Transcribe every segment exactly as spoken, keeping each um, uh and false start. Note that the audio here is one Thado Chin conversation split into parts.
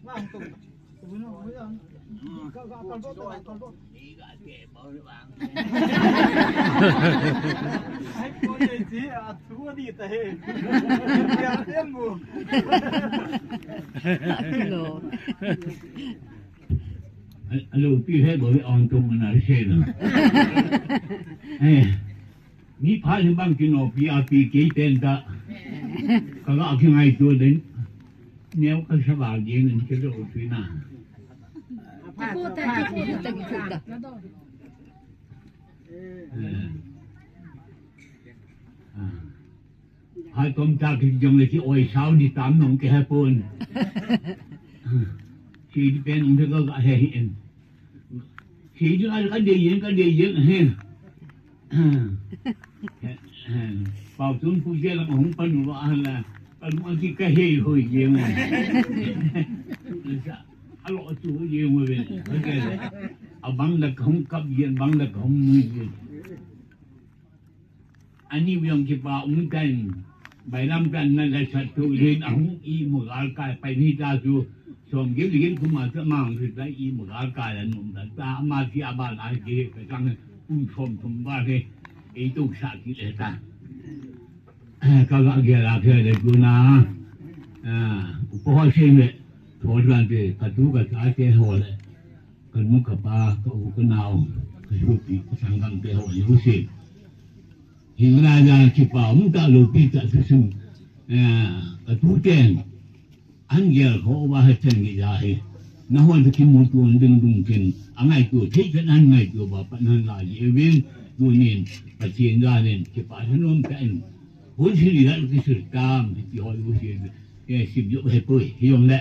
Hello. Hello, pi he bo on tum na se na. Eh. Mi pha ni bang ki no pi a pi ke ten ta. Ka ga ki ngai tu den. Neo ka sa ba ge ni ke do tu na. Ko ta ko ta ko ta. Eh. Ah. Hai kom ta ki jong le ki oi sao ni tam nong ke ha pon. Si di pen ong ka ka he hi en. Si di ka ka de yen ka de yen he. Pau tun pu je la hong pan wa la. Pan wa ki ka he ho yen. Sa a lo tu yen wa ve. Abang la hong kap yen bang la hong nui yen. Ani u jong kipa um tan, bailam tan na la sat tu len ahung imu galkai pai ni ta chu, som gil gil kuma ta mang chu ta imu galkai la num ta ta ama ki aba la ki ka chang um som thum ba he, ei tu sa ki le ta. Ka ga ge la ke le tu na. Ah, upo ho se me, tho ran te, ka tu ka ta ke ho le. Ka nu ka pa, ka u ka nao, ka sopi, ka sanggam te ho, hiu se. Hinglai a kipa um ta lou pi ta thusim. Eh, ka tu ten. An gel kho ba ha chen nge ja hi. Na hon ta kimu tu ding dung ken. A ngaito thei ken an ngaito ba pa nan la ye vin. Tunin, Pathen janin, kipa thanom ta in. Hun si li la ki sir tam, ki ho lu si. Eh, sim yo he poi, hi yong le.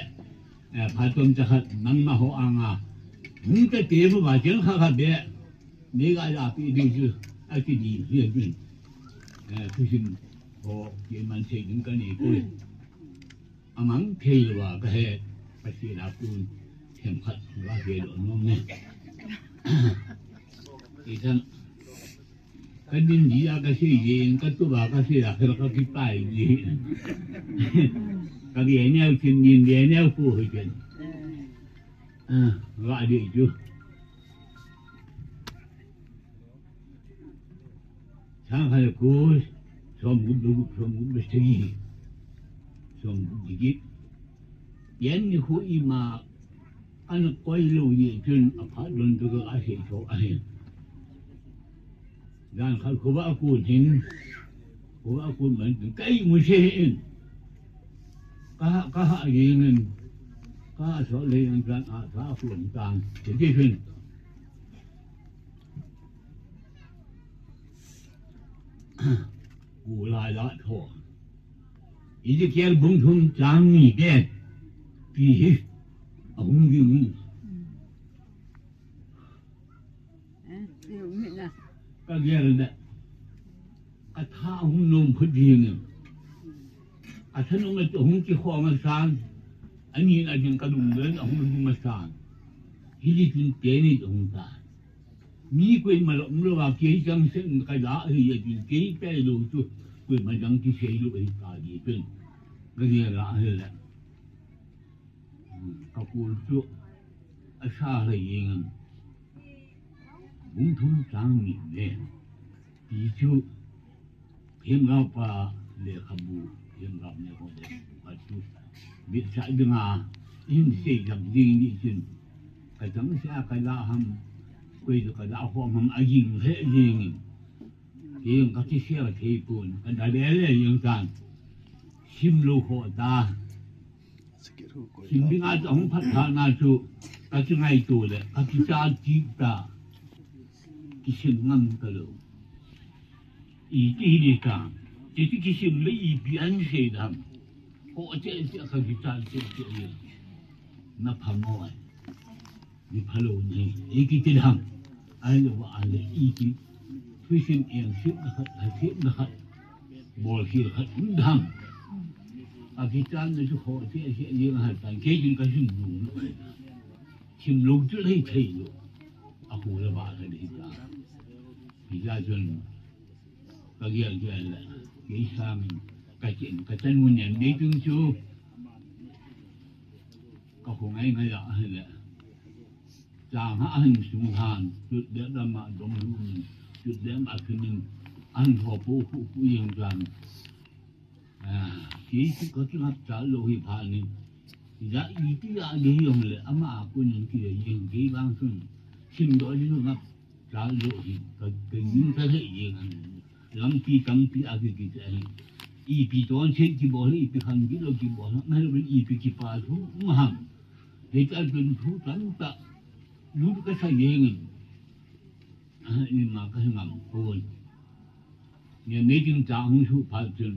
Eh, phatom cha khat nangma ho anga. Hung ka te bu ba jeng kha kha be. Ni ga ya pi di ju. A ki di hi bin. Eh, thusim ho ki man sei ding ka ni ko. Amang thei wa ka he. Pathen a kun. Hem khat wa ke lo nom ne. Itan. Ka din di a ka sei jin, ka tu ba ka sei a, ka ka kipai ji. Ka bi ne u chin din bi ne u pu hi chen. Ah, ga di ju. Sang ka le ku, som gu du, som gu du sei. Som gu di. Yan ni khu ima, An koi lou ye chun a phat lon tu ka sei tho a hin. Dan khat khu ba kun hin. Khu ba kun man tu kai mu se hin. Ka, ka ha ye ngin. Ka so le yang kan a sa kun tan. Te te hin. Ku lai la tho. Ezekiel bung thum chang ni te. Pi hi. A hung ding. Ka gel da. Ka tha hung nom khu ding. A thanom a hung ki khom a san. Ani a ding ka lung len a hung ding ma san. Hi di tin te ni hung ta. Mi koima lom lou a kei chang sen ka la hi a din kei pe lou chu koima dang kisei lou hi ta di pen. Ka ni la hi la. Ka kul chu a sa la yeng. Bung thum chang ni le. Pi chu Themgao pa lekhabu, themgao ne ho lekhabu khat chu. Bit sa dinga, in sei jam ding ni chin. Ka jam sa ka la ham, koi ka la ho ham a jing he jing. Jing ka ti sia thei pun, ka da le le jing tan. Sim lou ho ta. Sim ding a ta hung phat tha na chu, ka ti ngai tu le, ka ti cha ti ta. Kisim ngam ka lou. I ti hi ni ta. Ti ti kisim le i pi an sei dam. Ho che che ka ki ta che che ye. Na pha mo ai. Ni pha lou ni. I ki ti dam. Ai lo wa le i ki. Kisim yang sip na khat, ai sip na khat. Bol ki khat dam. A ki ta na chu ho che che ye ha ta. Ke jin ka sim lou. Sim lou chu le thei lou. A hu le ba le ta. Pi ja jun. Ka gial gial la, kei sang, ka chen, ka chan mun yan dei tung chu. Ka khu ngai ngai a ahile. Chang ha ahin sung han, chut le lam a dong lu min, chut le ma khi min, ahin ho po khu khu yang jan. Ah, ki chu ka chu hap cha lo hi pha ni. Ya i ti ya de yong le, ama a kun ki le yeng ki bang sun. Sim do ni ngap. Chal lo hi, ka, ka yin ka le yin an. Lampi tampi a ki ki te hi. Ipi ton chen ki bol, ipi khan ki lo ki bol, ma lo ipi ki pa thu, ma ham. He ta tun thu tam ta. Lu ka sa yin. Ah, i ma ka ngam ko. Ni me tin ta hung su pha tun.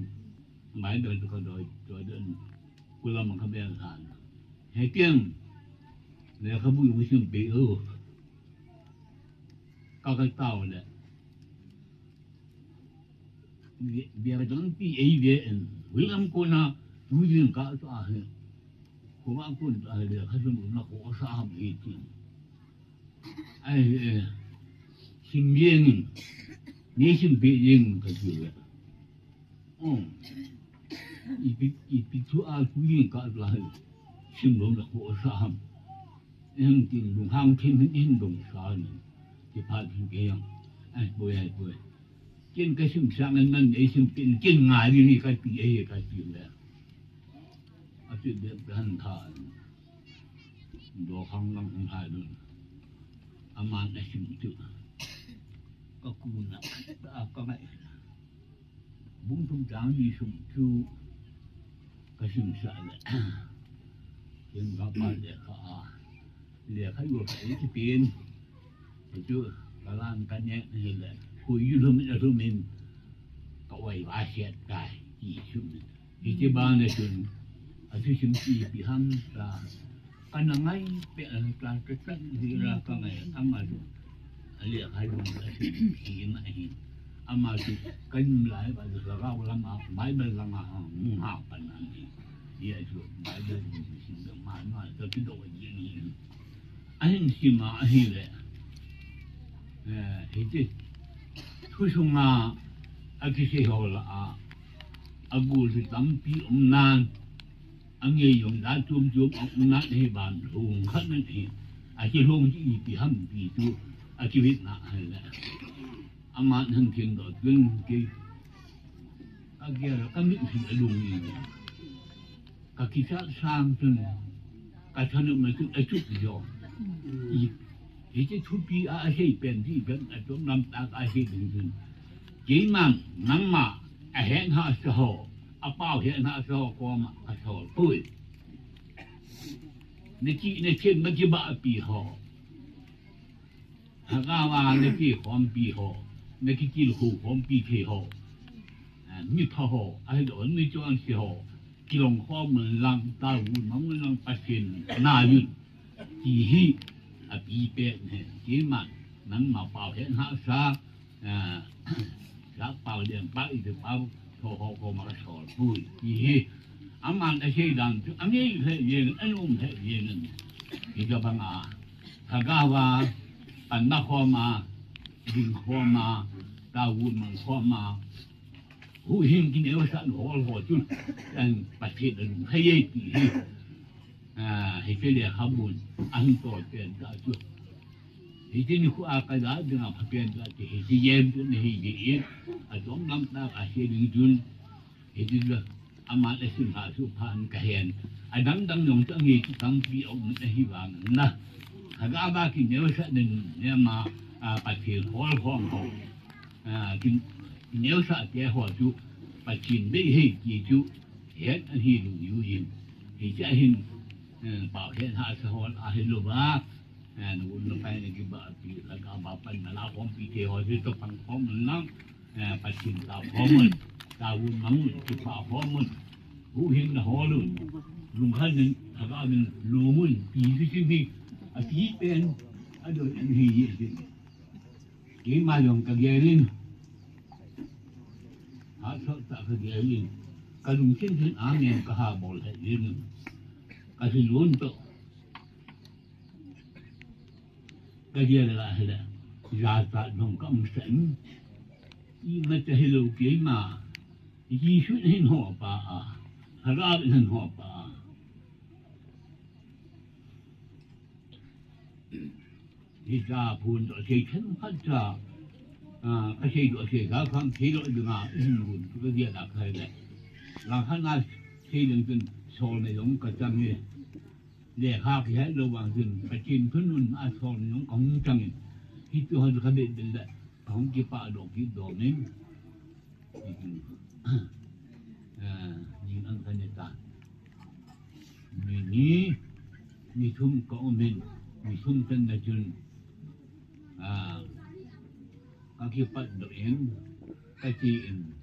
Mai da ka doi, doi den. Ku la ma ka be han. He tiang. Le ka bu yu sim pe o. Ka ka tao le. Bia ka dang pi ei ve en. Hui lam ko na, hui lim ka ta he. Ko ma ko ta he le, ka sun na ko sa ham he ti. Ai, eh, sim yeng. Ni sim pe yeng ka ti le. Oh. Ipi, ipi thu a thu yin ka la hai. Sim lom la ko sa ham. Em tin lung hang thim hin hin dong sa ni. Ti pha thu ke yang. Ai, boi, ai, boi. Kin ka sim sang an nan ei sim kin, kin ngai ni ka ti ei ka ti le. A ti de han tha. Do khang lang hung hai dun. Aman a sim tu. Ka ku na, ka, ka ngai. Bung thum chang ni sum chu ka sim sa le. Ken ka pa le ka a. Le ka yo ka e ki pen. Chu ka lan ka ne ni le. Ku yu lum le lum in. Ka wai wa siat kai. Ki sum. Hiti bana chun, a thu sim ti pi ham ta. Ka na ngai pe a ta ta ta hi ra ka ngai ama chu. A le khai lung ka sim ti ma hi. Ama chu ka nim lai ba chu ka ga lam a, Bible lam a, mu ha pa na ni. Ya chu, Bible ni sim da ma na ta ki do ji ni. Ahin sima ahile. Eh, hiti. Thu sunga akisei ho la a. Agul hi tampi um nan. Angei jong da chom chom a um nan hi ban hung khat nan hi. Akilhung chi ipi ham pi tu. Akivit na ahile. Aman han kin do tun ki. Agia ka mit hi alung ni. Ka kisat sang chun, ka thanop na chun, a chut jo. I, hiti thupi a, a sei pen ti pen a chom lam tak a sei ding chun. Keiman, nangma, a het hahsa ho, a pao het hahsa ho, koma, a sol pui. Na ki, na chen, na ki ba a pi ho. Lhagao a na kikhompi ho, na kitilkhou khompi thei ho, a, mipha ho, ahilouleh michonse ho, kilong khom un lang, taovun mang un lang Pathen na uvin. Ti hi apipen ahi, keiman nangma pao het hahsa, a, sak pao lian pao iti pao, Tho ho koma ka sol pui. Ti hi. Aman asei dan chu, angei lheh jeng, anom lheh jeng. Hitobang a. Lhagao a, panna khom a, ding khom a, taovun mang khom a. Huhhing kineosah hol ho chun, an Pathen alung lhai e ti hi. A, hiche lekhabun, ahin tol pen ta chu. Hiche nikho a ka ja dinga phapen ta chu, hiche jem chu nahi jeh in, achom lam tah a sei ding chun, hiche chu, aman asim lhah chu pha in kahen. Adang dang jong chu angei chu tampi aum in ahivang in na. Lhagao a kineosah na nun, nema, a, Pathen hol khom ho. A, kin, kineosah te ho chu, Pathen dei ahi ti chu, het ahi lung uvin. Hiche a hin, eh, pao het hahsa hol ahilouva, eh, na un na pai na kiba pi lhagao a panna la khompi te ho chu toh pang khom un lang, eh, Pathen tao khom un, taovun mang un, kipah khom un, huhhing na hol un, lungkhan in, lhagao in lom un, ti chu chu hi, apipen, adon in hi, hi, hi. Keima jong ka gel in. Hahsat tah ka gel in. Ka lungthim thim amen ka ha bol lheh in. Ka hilou toh. Ka gel la hile. Jachat jong ka um sah in. Imacha hilou keima. Jesu in ahin hopha a. Lhagao in ahin hopha a. Hicha phun doh sei themkhat cha, a, kasei doh sei kha kham thei lou dinga, ihin gun chu kadia la khai le. Langkhat na sei ding chun solna jong kachang e. Lekha kihet lou vang chun, Pathen thunun a solna jong kahung chang in. Hichu hon kabit bil le, kahung kipah doh kit doh min. Nin an kane ta. Ni ni, ni thum ka um in, ni thum channa chun, a, kakipat doh in, kache in,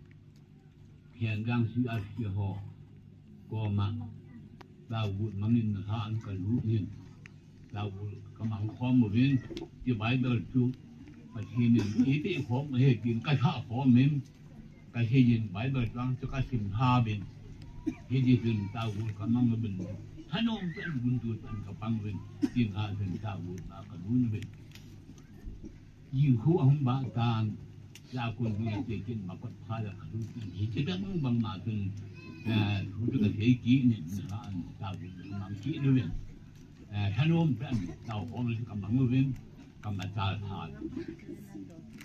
Hiang gang si a si ho, koma, Tao Gu mangin na ha an kalut in, Tao Gu kamang khom uvin, ti Bible chu, Pathen in iti khom he tin katha khom in, Kasei in Bible chang chu kasim ha uvin. Hiti chun Tao Gu kamang uvin. Thanom pen guntu pen kapang uvin. Tin ha chun Tao Gu ba kalun uvin. Jingkhu ahung ba tan. Yakun guntu kin makot pha la kalun uvin. Hiti bang bang ma chun, eh, thu chu kasei kit in ha an Tao Gu mang kit uvin. Eh, thanom pen Tao Gu kamang uvin. Kamachal pha.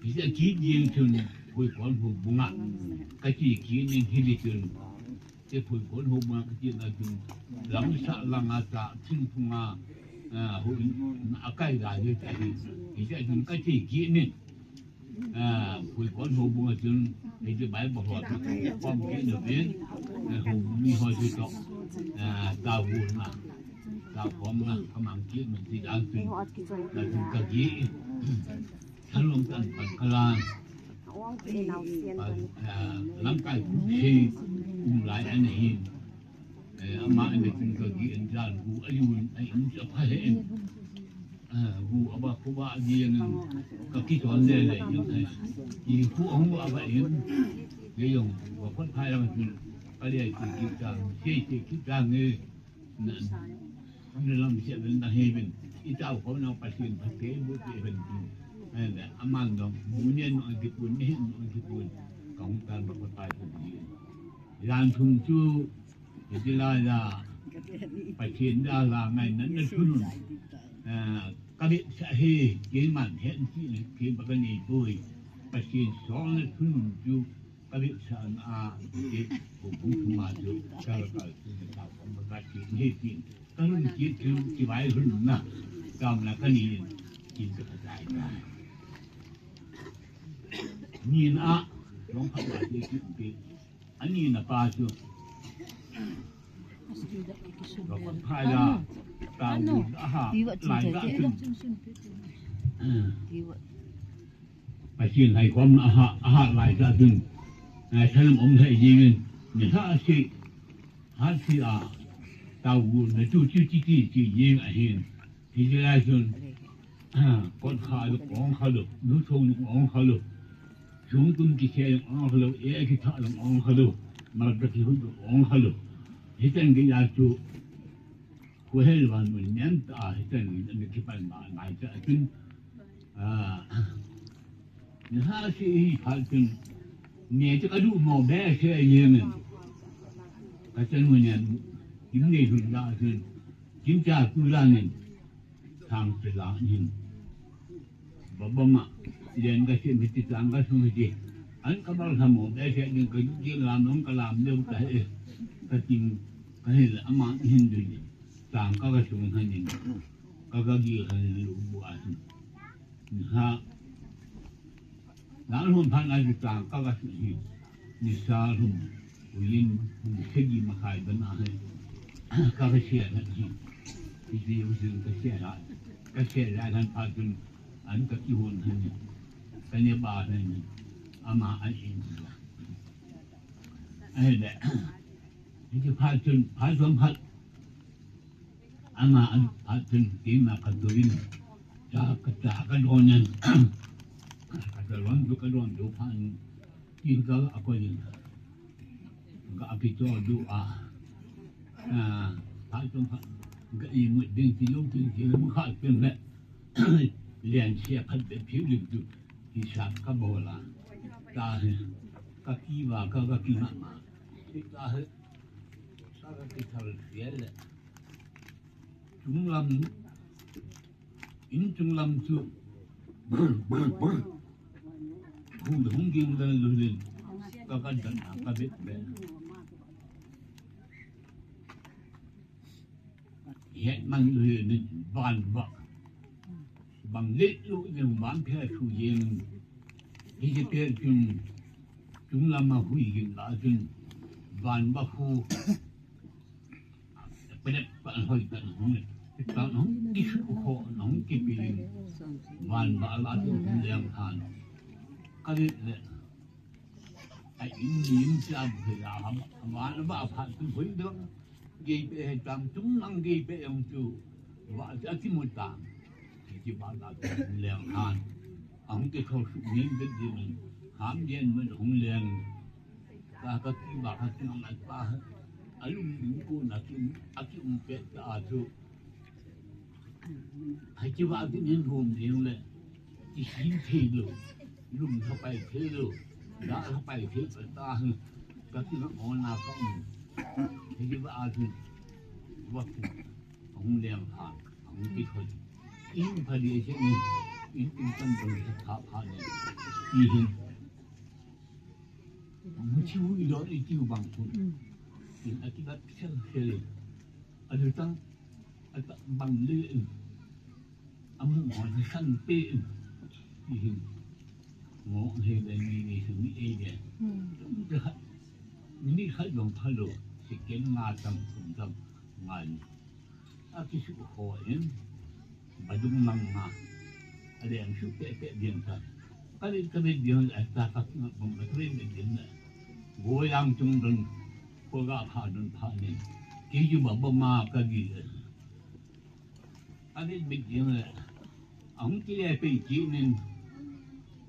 Hiti kit jeng chun, Phuikon houbunga kache kit in hiti chun, te Phuikon houbunga kache na chun, lamsah langa cha, thingphunga, a, hu in, akai la hi ta hi. Hiti chun kache kit in, a, Phuikon houbunga chun, hiti Bible ho chu khom kit uvin, a, houbung mi ho chu toh, a, Tao Gu na, Tao Gu na, kamang kit min ti dan chun, na chun kage in. Thanom tan pan kalan. Pan, ah, lamkai khu sei um lai ana hin. Eh, ama ana chun kage in jan gu aliun ai um cha pha he in. Ah, gu aba khu ba agi in kaki ton le le in ai. I khu ahung aba in. Ye yong wa khon phai lam chun. Kale ai ki ki ta, sei sei ki ta nge. Na, na lam sia ben na he ben. I Tao Gu na Pathen pha te bu te ben. Eh, aman dong, bu ne no ki pun, ne no ki pun. Kong tan ba ko tai ko di. Yan thum chu, iti la la, Pathen da la ngai nan na thunun. Eh, ka be sa he, ke man he, ki, ke ba ka ni pui. Pathen song na thunun chu, Ka vetsahna a, ke, ko bu thuma chu, ka, ka, ka, ka, ka, ka, ki, ni, ki, ka lun ki, ki, ki vai lun na, ka na ka ni, ki, ka, ka, ka, ka. Ni na, long pha, ki, ki, ki, ani na pa chu. Ka pa pha ya, ka bu, aha, lai ka chu. Pathen haikhomna aha, aha lai ta chun, eh, thanom um thei jingin, ni ha si, ha si a, Tao Gu na tu ti ti ti ti jing ahin. Hiti lai chun, ah, kot kha lu, ong kha lu, nu thong lu, ong kha lu. Sung kum ki se lu, ong kha lu, e ki tha lu, ong kha lu. Mal ta ki hu lu, ong kha lu. Hitan ki ya chu, Ko hel van mun nem ta, hitan ni kipan ma, mai ta chun. Ah, ni ha si hi pha chun. Ni chu ka du mo be se ye men. Ka chan mun nem. Kim nei hun da chun. Kim cha ku la nen. Thang se la nen. Ba ba ma, len ka se mi ti tang ka su mi ti. An ka bal tham mo, be se ding ka ju ji lam long ka lam leu ka he. Ka ting, ka he la ama hin du ni. Tang ka ka su han ni. Ka ka gi han lu bu a su. Ha. Nalhum phat a chu tang ka ka su hi. Ni sa lhum. Uyin, um, segi makhai ban a hi. Ka ka sia na hi. Iti u sin ka sia la. Ka sia la nan pha chun. An ka ki hun han ni. Ka ne ba han ni. Ama an in la. Ai le. Iti pha chun, pha chun pha. Ama an pha chun kima ka tuin. Cha ka cha ka don yan. Ka don du ka don du phan. Kin ka a ko yin. Ka a ki to du a. A, pha chun pha. Ka i mu ding ti yong ti ti mu kha chun le. Lian sia phat be phi lim tu. Ki sa ka bo la. Ta he. Ka ki wa ka ka ki ma ma. Ti ta he. Sa ka ki thal sia le. Chung lam, Inchung lam chu bur bur bur. Hung hung ging dal lu lin. Ka kan dan ka bit be. Het man lu lin ban ba. Bang le lu lin ban phe su yin. Hi je pe chun chung lam ma hui ging la chun ban ba hu. Pwede pa hoi ta nung, ta nung, isu ko nung kipi. Van ba la tu leng han. Kali le. Ai in nim cha bu la ham, van ba pha tu hoi dong. Gei pe he tam tung nang gei pe yong tu. Ba ta ki mu ta. Ki ba la tu leng han. Ang ke kho su nim be dim. Ham yen men hung leng. Ka, ka ki ba ka ki nang ai pa. Alum lim ko na ki, a ki um pe ta a chu. Hai ki ba ki nin hum lim le. Ki sin thei lo. Lum tha pai thei lo. Da tha pai thei pa ta. Ka ki na on na ka um. Hai ki ba a chu. Wa ki. Hung leng ha. Hung ki khoi. In pha di se ni. In, in tan tan pha pha ni. Ki hin. Mu chiu i lo i chiu bang kun. In a ki bat sel sel. A lu tang a ta bang le. A mu ho ni san pe. I hin. Ngo he le ni ni su ni e le. Ni khat dong pha lo. Si ken nga tam kum tam. Nga ni. A ki su ho in. Badung mang ma. A le ang su pe pe diang ta. Ka le ka le diang a ta ka ki ma bang ka le diang na. Go yang chung dun. Ko ga pha dun pha ni. Ki ju ba ba ma ka gi. Ka le bi diang le. Ang ki le pe ki nin.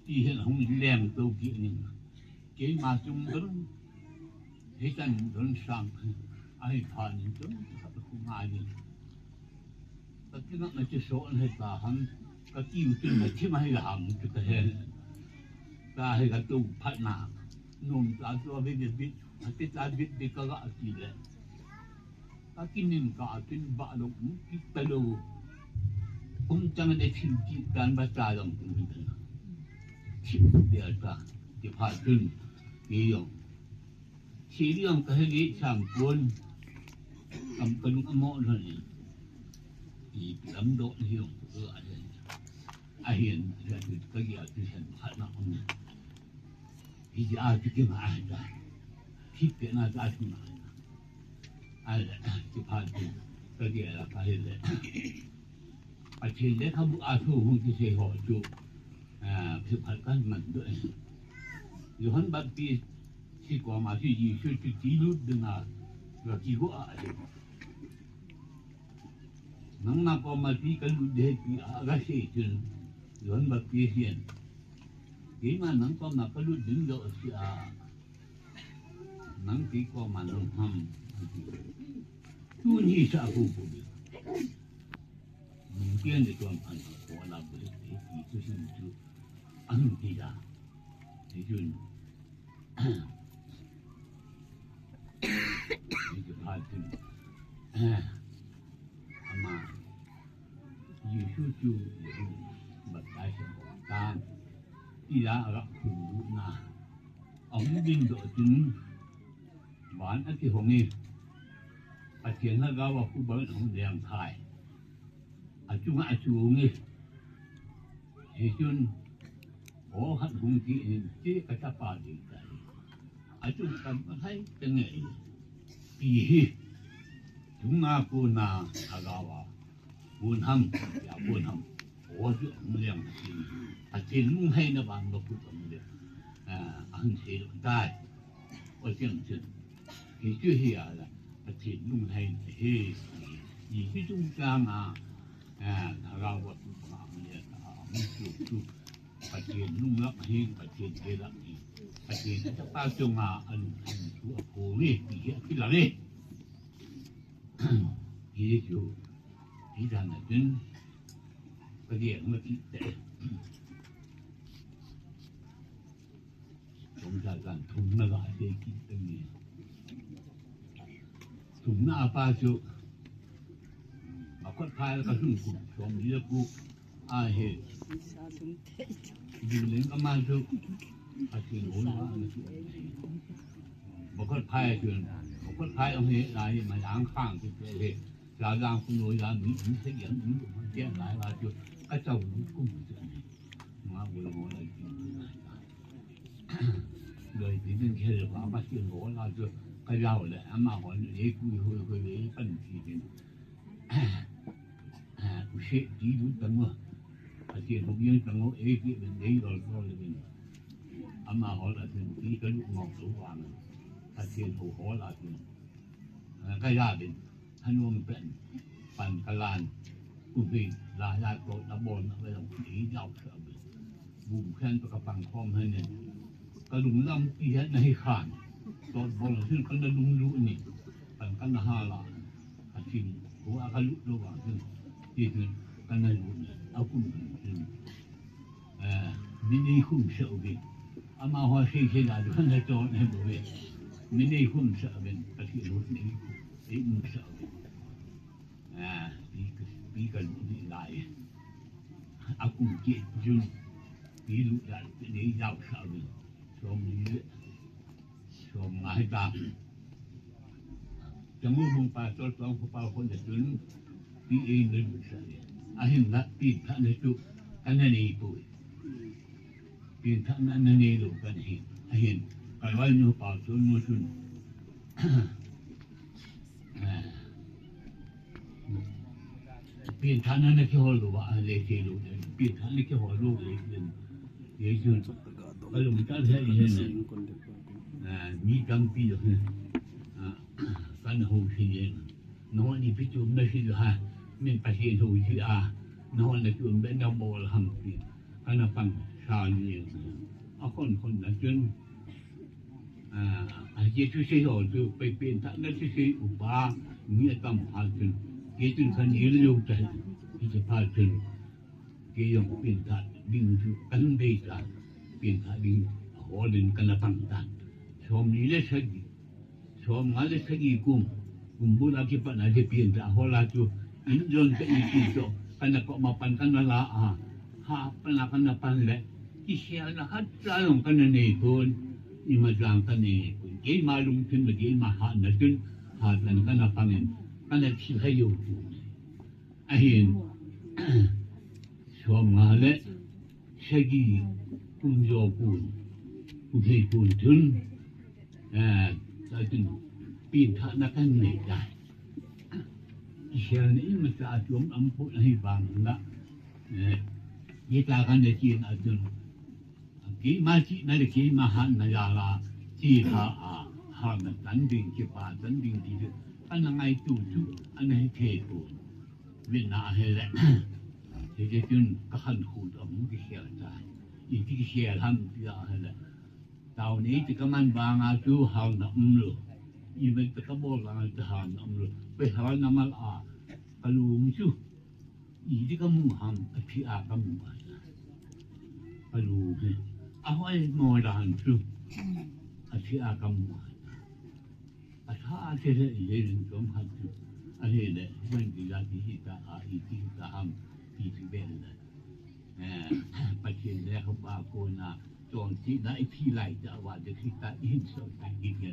Ki hen hung leng to ki nin. Keima chung dun, hitan dun sang, ahi phan in chung, khat khu ngai ni. Ka kinga na chi so an he ta han, ka kiu chung na chi ma he ham chu ka he. Ka he ka tu phat na, num ta tu a bit bit, a ti ta bit bit ka ga ki le. Ka kinin ka atin ba lo, ki ta lo. Kum chang de thim ki tan ba ta lo. Thim de ta, ki pha tun, ki yong. Thim yong ka he ni cham pon. Kam ka lung amo lo ni. Ki lam do ni yong, ko a he. A hian, a hian, ka ki a ti sen pha na om. Hi a ti ki ma a ta. Ki pe na ta ti ma. A le, ki pha ti, ka ki a la ka hi le. A ti le ka bu a thu hung ki se ho chu. A, ki pha kan man do. Johan Baptist si ko ma si Jesu ti ti lu de na. Ga ki go a le. Nangma koma ti ka lut de ti a ga sei chun, Johan Baptist in. Keima nang koma ka lut ding lo si a. Nang ti koma nang ham. Tuni sa ko ko. Nang pian de tuan pan ko la ko ti tu sin tu. An ti da. Ti chun. Ni ki pha chun. Ama. Jesu chu Johan Baptist a tan. Ti la a ga khu na. A hung ding do chun. Van a ki hong e. Pathian na ga wa khu ba hung deng khai. A chunga a chung e. Hi chun, o khat hung ti in ti ka ta pa ding ta. A chung kan ka hai ta nge. Ti hi. Chunga ko na a ga wa. Bun ham, ya bun ham. O chu hung leng ti. A ti lung hai na ban ba ku hung leng. A, a hung se lo tai. O chang chun. Hi chu hi a la. Pathian lunglhaina hi, hi, hi chung chang a, a, Thlarau va tu pa ang le, a, hung chu chu, Pathian lunglam hi, Pathian helam hi, Pathian a chapa chunga a lunglhaina thu a pho hi, hi hi a kilang hi. Hi chu, hi dan a chun, ka dia ma ki te. Chomcha chan thumna ga sei kit teng ni. Thumna a pa chu, a kot phai ka sung kum, som li le gup, Ahi. Jingling ama chu. Akin hon wa na chu. Bokot phai chu. Bokot phai ong hi lai ma yang khang chu he. Ya yang ku no ya mi mi se ya mi ku ma che lai la chu. Ka chau lu kum chu. Ma wo wo la chu. Loi ti din khe le ba ba chu wo la chu. Ka yau le ama hon le ku hu hu le pan ti din. Use ti lu tang o. Pathen hou jeng tang o, ei ti ben ei lol lol le ben. Ama hol a tin ti ka lu ngau lo wa na. Pathen hou hol a tin. Ka ya ben. Thanom pen. Pan ka lan. Ku bi la ya to la bon na ba lo ti dau sa ben. Bum khen to ka pang khom han ne. Ka lunglam ti ha na hi khan. To bon sin ka na lung lu ni. Pan ka na ha la. A tin, ko a ka lut lo vang tin, ti tin, ka na lut na, a kum tin. Eh, mi nei khum sa u vin. Ama ho sei sei la, ka na to ne bo ve. Mi nei khum sa u vin, ka ti lut nei, ei um sa u vin. Eh, pi ka, pi ka lut ni lai. A kum ke jun, pi lut la, nei yau sa u vin. Som ni le, som nga hi ta. Chang u bung pa chol tong ko pa ko ne tun. Pi e ne lu sa le. A hin la pi tha ne tu. Ka na nei pu. Pi tha na na nei lu ka nei. A hin. Ka loi nu pa chol nu tun. Pi tha na na ki hol lu wa le ki lu. Pi tha na ki hol lu le. Ye jun. Ka lung ta le ye ne. Mi tampi lo. Kan hou si yen. Nahon ipi chu um na si ha. Min Pathen hou si a. Nahon na chu um be na bol ham ti. Kana pang sa yen. A kon kon na chun. A, a je chu sei ho chu pe pen ta na chu sei u ba. Mi a tam ha chun. Je chun kan ye lo ta. Ki che pa chun. Kei jong pintha ding chu kan dei ta, pintha ding holin kana pang ta. Som ni le sagi, som nga le sagi kum, kum bul a kipat na le pintha hol a chu, in jong ka iti chu, kana ko ma pan kana la a, ha pan a kana pan le, kisel na hat cha jong kana nei pon, ima jang kana nei pon. Keima lungthim le keima hatna chun, hatna kana pangin, kana thi hai u chu. Ahin, som nga le sagi kum jo kun, kum hei kun chun, eh, ta chun pintha na kan nei ta. Kisel na ima cha chom am pu na hi bang na, eh, ye ta kan ne chin a chun, Keima chihna le keima hatna jal a, chi ha a, hatna chan ding, kipa chan ding ti chu, ana ngaito chu, ana hi thei pon. Vin na hi le, hiche chun ka khankho chu ahung kisel tai. Iti kisel ham ti a hi le. Tao nei ti ka man vang a chu hatna um lou. Ivet ti ka bol vang a chu hatna um lou. Pe hatna mal a, ka lung chu. Iti ka mu ham, athi a ka mu a. Ka lu hi. Ahoi mo dan chu. Athi a ka mu a. Atha a che le i le rin chom khat chu. Ahi le, ban di la di hi ta a, iti ta ham, iti ben le. Eh, Pathen le ka ba ko na, chon ti na i thi lai ta wa de thi ta i hin so ta di ke.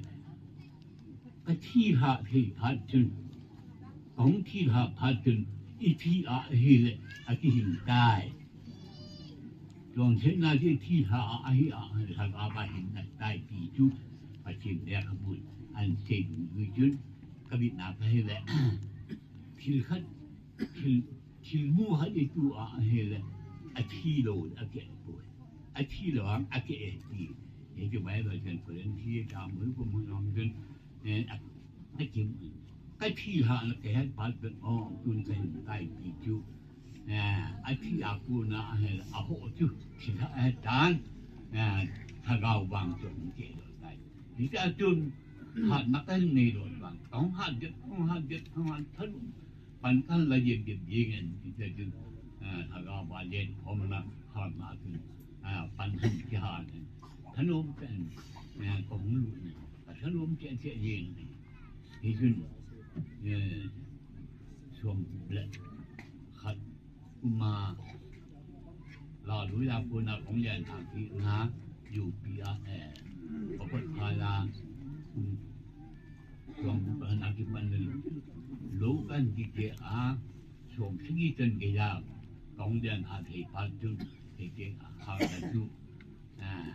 Ka thi lha thei phat chun, ka hung thi lha phat chun, i thi a ahile, a kihing tai. Chonsetna chu i thi lha a ahi a, lha a va hin na tai ti chu, Pathen lekhabun, an sei dungjuiyin chun, ka vetna ka hile, thil khat, thil Thilmu hat i tu a ahile, athi lou, akeh poi. Athi lou ang, akeh e ti. Hichu Bible chun Korin thi ta mu ko mu nom chun, eh, a, athi mu. Ka thi lha na kahet phat bep o, tun kahin tai ti chu. Eh, athi a kona ahile, aho chu, thi lha ahet tan, eh, lhagao vang chun keh lou tai. Hichu tun, hatna kahin nei lou vang. Kahung hat det, kahung hat det, kahung hat thanom. Pan kan la jep jep jeng in, ti te chun, eh, lhagao va len khom na, hatna chun, eh, pan han kihan in. Thanom pen, eh, ka hung lut in, ka thanom cheh cheh jeng in. Hichun, eh, som le khat, kum a, Lui a kona kong lian thang ki na U P a, eh, pakot pha la, um, tuang bu pa na ki pan le. Lo kan ki ke a, som sigi tan ke ya, kong lian ha thei pa tu, thei ke a, ha ka tu. Ah,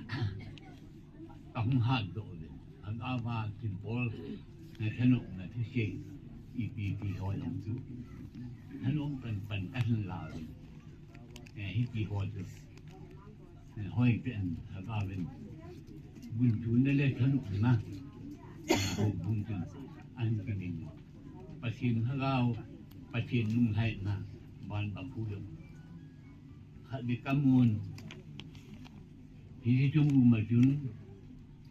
ka hung hat doh le. An a va tin bol, na thanop na thi sei, ipi ipi ho lam tu. Thanop pan pan ka hin la le. Eh, hiti ho chu. Eh, hoi pen, ha ka ven. Bun tu na le thanop na. Eh, ho bun tu. An ka ven. Pathen Lhagao, Pathen lunglhaina, van ba khu jong. Khat le ka mun. Hiche chung u ma chun,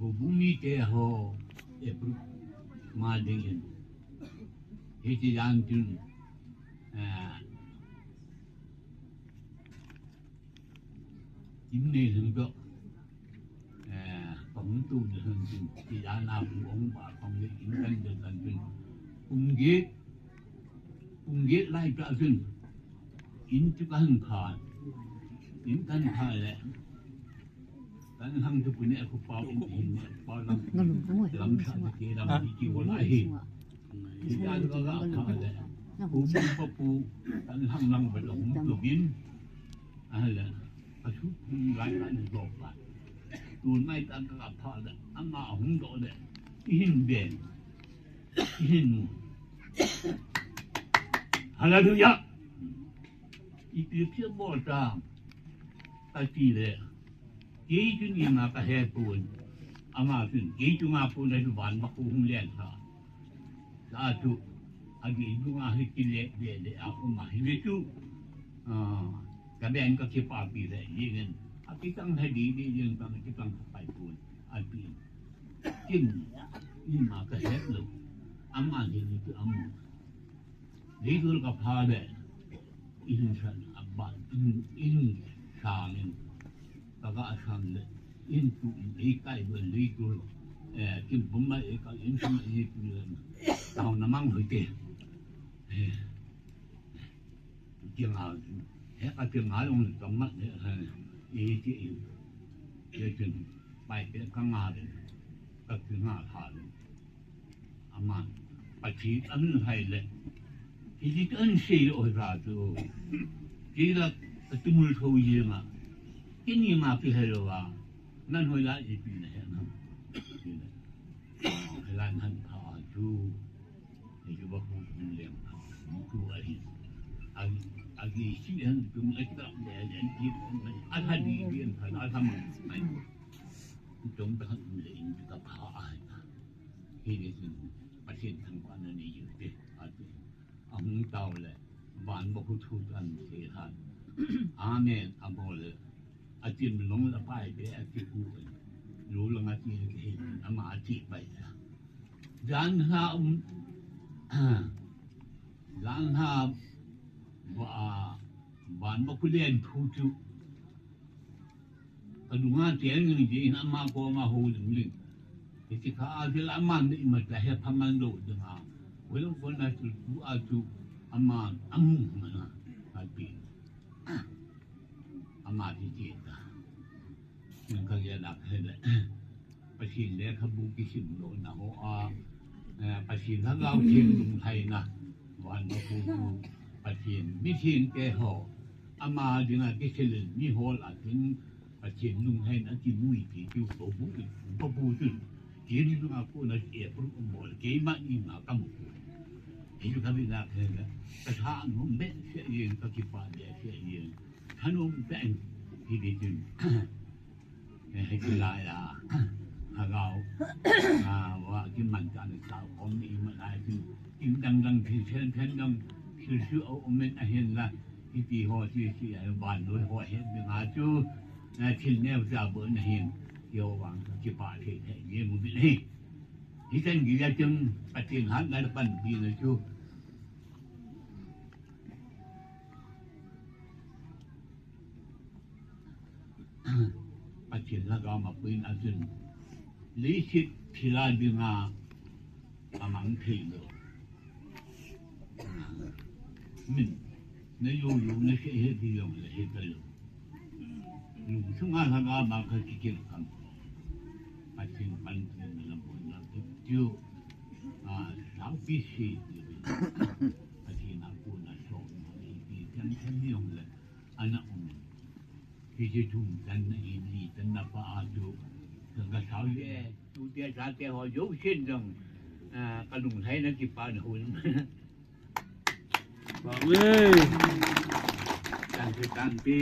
houbung mite ho, approve ma ding in. Hiche jan chun, ah, in nei lhung toh, eh, pang tu le lhung chun, hiche jan a pu ong pa pang le in kan le kan chun. Kum get, kum get lai ta chun, in chu kan kha, in kan kha le. Kan hang chu pune khu pau in hin ne pau lam, lam sa ke lam ki wala hi. Ti ta ka ga pha le. Khu pu pa pu kan hang lang ba long tu bin. A le. A su lai kan do pa. Tu mai ta ka pha le. Ama hung do le. Hin ben. Hin. Hallelujah. Ipi pia bol ta. Ka ti le. Kei chun ima ka he pon. Ama chun, kei chunga pon a chu van ma khu hung len sa. Sa chu, a gi chunga hi ki le, le, le, a um a hi le chu. Ah, ka ben ka ki pa pi le, ye ngen. A ki tang he di, di, ye ngen ka ki tang ka pai pon. A pi. Kin, ima ka he lo. Ama ni ni chu ama. Leitul ka pha le, in san a ba, in, in sang in, ka ga san le, in tu in, ei kai ba leitul, eh, kin pum ma ei ka in san ei tu le, tao na mang hui te. Eh, kin a, he ka kin a long ka mat le, eh, ei ti in, ei tin, pai te ka nga le, ka kin a pha le. Aman, Pathen ahin hai le. Hiche chu ahin sei le oi ra chu. Kei la ka tumul tho jeng a. Kei ni ma pi hai lou a. Nan hoi la ipi na he na. Hai la nan pha chu. Hiche ba khu khu leng. Khu ahi. Agi, agi si han tum le ka le le ki. A tha di di an tha la tha ma. Tum ta han le in ka pha ahi. Hiti chun Pathen thangvahna nei u hite, ati. Ahung tao le, van bou khu thu tan thei han. Amen, abol le. Atin long le pai be ati u. Lu lang ati le ke, ama ati pai ta. Jan ha um, jan ha va, van bou khu len thu chu. Ka dunga tiang ni ji in ama koma hou ling ling. Hiche kha a vel aman ni ma ta he pha man lou ding a. Welo kona chu tu a chu aman amu mana. Ka pi. Ama ti ti ta. Nang ka ya la he le. Pathen lekhabu kisim lohna ho a, eh, Pathen Lhagao Theng lunglhaina, van bou khu, Pathen mithengte ho, ama dinga kisil in mi hol a tin, Pathen lunglhaina kimu ti chu houbung in, papu chun, kei ni lunga kona approve bol, keima ni ma ka mu. Hichu ka bi na khe na, ka tha nom behseh jeng, ka kipah behseh jeng, thanom behseh, hiti chun. Eh, hiti lai a, Lhagao, a, va kiman ta ni sa khom ni ma lai chu, in dang dang phin phen phen dang, su su a um in ahin la, hiti ho ti ti a, vannoi ho he ding a chu, eh, thil neo ja bou na hin, kei vang kipah thei thei ni mu bi ni. Hichan gei a chun, Pathen hatna pan pi na chu. Pathen Lhagao ma puin a chun, leiset thil a dinga amang thei lou. Min, na yo yo na se he di yong le he ta lou. Lungsunga lhanga ma kha kikil kham. Pathen pan pen la bon la tu. A, saupi si. Pathen a kona so. Ipi kan kan jong le. Ana um. Hiche thum chan na in li chan na pa a chu. Ka, ka sao le. Tute chate ho jousen jong. A, ka lunglhaina kipana hon. Amen. Tampi, tampi.